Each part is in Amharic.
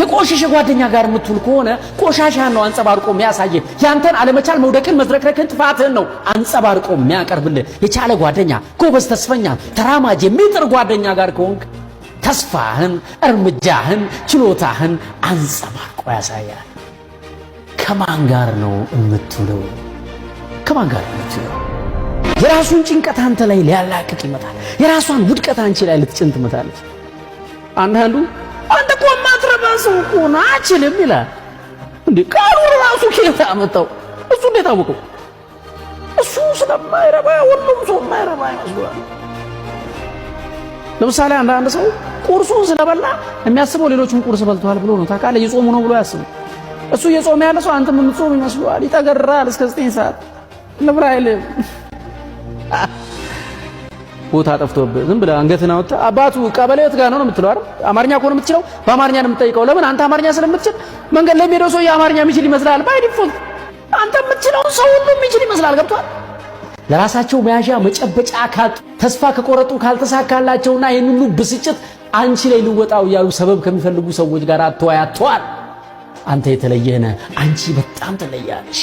የቆሸሸ ጓደኛ ጋር የምትውል ከሆነ ቆሻሻህን ነው አንጸባርቆ የሚያሳይህ። ያንተን አለመቻል፣ መውደቅን፣ መዝረክረክን፣ ጥፋትህን ነው አንጸባርቆ የሚያቀርብልህ። የቻለ ጓደኛ፣ ጎበዝ፣ ተስፈኛ፣ ተራማጅ፣ የሚጥር ጓደኛ ጋር ከሆንክ ተስፋህን፣ እርምጃህን፣ ችሎታህን አንጸባርቆ ያሳያል። ከማን ጋር ነው የምትውለው? ከማን ጋር ነው የምትውለው? የራሱን ጭንቀት አንተ ላይ ሊያላቅቅ ይመጣል። የራሷን ውድቀት አንቺ ላይ ልትጭን ትመጣለች። አንዳንዱ አንተ እኮ የማትረባ ሰው እኮ ነው አችልም ይላል። እንዴ ቃሉን ራሱ ከየት አመጣው? እሱ እንዴት አወቀው? እሱ ስለማይረባ ሁሉም ሰው የማይረባ ይመስለዋል። ለምሳሌ አንዳንድ ሰው ቁርሱን ስለበላ የሚያስበው ሌሎቹም ቁርስ በልተዋል ብሎ ነው። ታውቃለህ፣ እየጾሙ ነው ብሎ ያስቡ። እሱ እየጾመ ያለ ሰው አንተም የምትጾም ይመስለዋል። ይጠገራል እስከ 9 ሰዓት ንብራ አይልም። ቦታ ጠፍቶብህ ዝም ብለህ አንገትህን አውጥተህ አባቱ ቀበሌ የት ጋር ነው ነው የምትለው አይደል? አማርኛ እኮ ነው የምትችለው፣ በአማርኛ ነው የምትጠይቀው። ለምን? አንተ አማርኛ ስለምትችል መንገድ ላይ የሚሄደው ሰው የአማርኛ የሚችል ይመስላል። By default አንተ የምትችለውን ሰው ሁሉ የሚችል ይመስላል። ገብቶሃል? ለራሳቸው መያዣ መጨበጫ ካጡ፣ ተስፋ ከቆረጡ፣ ካልተሳካላቸውና ይህን ሁሉ ብስጭት አንቺ ላይ ልወጣው እያሉ ሰበብ ከሚፈልጉ ሰዎች ጋር አትዋይ፣ አትዋል። አንተ የተለየህ ነህ። አንቺ በጣም ትለያለሽ።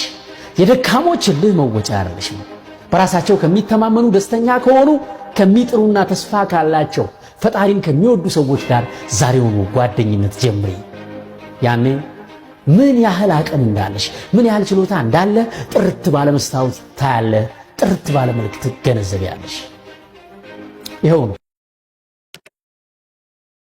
የደካሞች እልህ መወጫ አይደለሽም። በራሳቸው ከሚተማመኑ፣ ደስተኛ ከሆኑ፣ ከሚጥሩና ተስፋ ካላቸው፣ ፈጣሪን ከሚወዱ ሰዎች ጋር ዛሬውኑ ጓደኝነት ጀምሪ። ያኔ ምን ያህል አቅም እንዳለሽ፣ ምን ያህል ችሎታ እንዳለ ጥርት ባለ መስታወት ታያለህ፣ ጥርት ባለ መልክ ትገነዘቢያለሽ። ይኸው ነው።